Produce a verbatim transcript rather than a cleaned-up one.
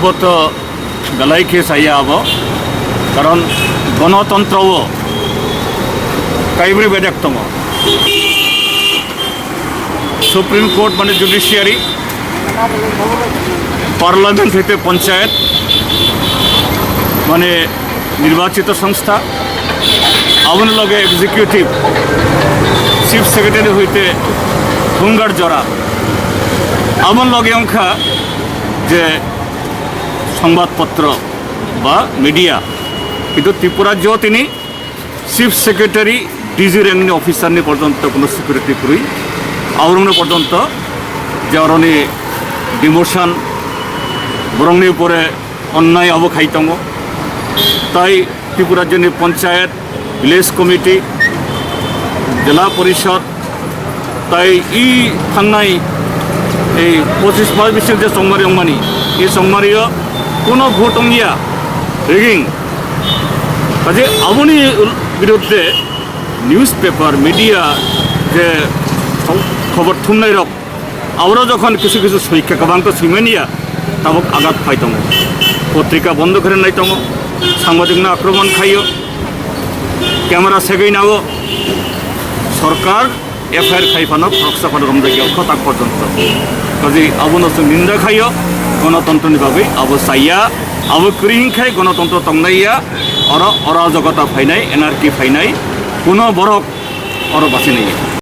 Boto belai khe saya abo, karon gonotontro o kaibrwi bedek tongo. Supreme Court mane judiciary, Parliament hoite panchayat mane nirbachito songstha, aboni loge executive, chief secretary hoite thumgar jora, aboni loge wngkha je সংবাদপত্র বা মিডিয়া, কিন্তু ত্রিপুরা রাজ্য tini chief secretary, D G rank ni officer ni porjonto kono security kwrwi, aborokno porjonto je oroni demotion, borokni upore onnai abo khai tongo. Tai Tripura rajyoni panchayat, village committee, jila porishod, tai i thangnai ei pochis mas bising je chongmari wngmani, i chongmario kono vote wngya, rigging. Kaje aboni biruddhe newspaper, media je khobor thumnairok, aboro jokhon kisu kisu soikha, kwbang to soimaniya, tabuk agat phai tongo. Potrika bondo khe nai tongo, sangbadik no akromon khaio, camera segwi nago, sorkar F I R khai phano khoroksa phano romjakya khotak porjonto. Kaje abono chwng ninda khaio, gonotontro ni bagwi abo chaya, abo kwrwi hinkhai gonotontro tongnaiya, oro orajokota phainai, anarchy phainai, kuno borok oro bachinaiya.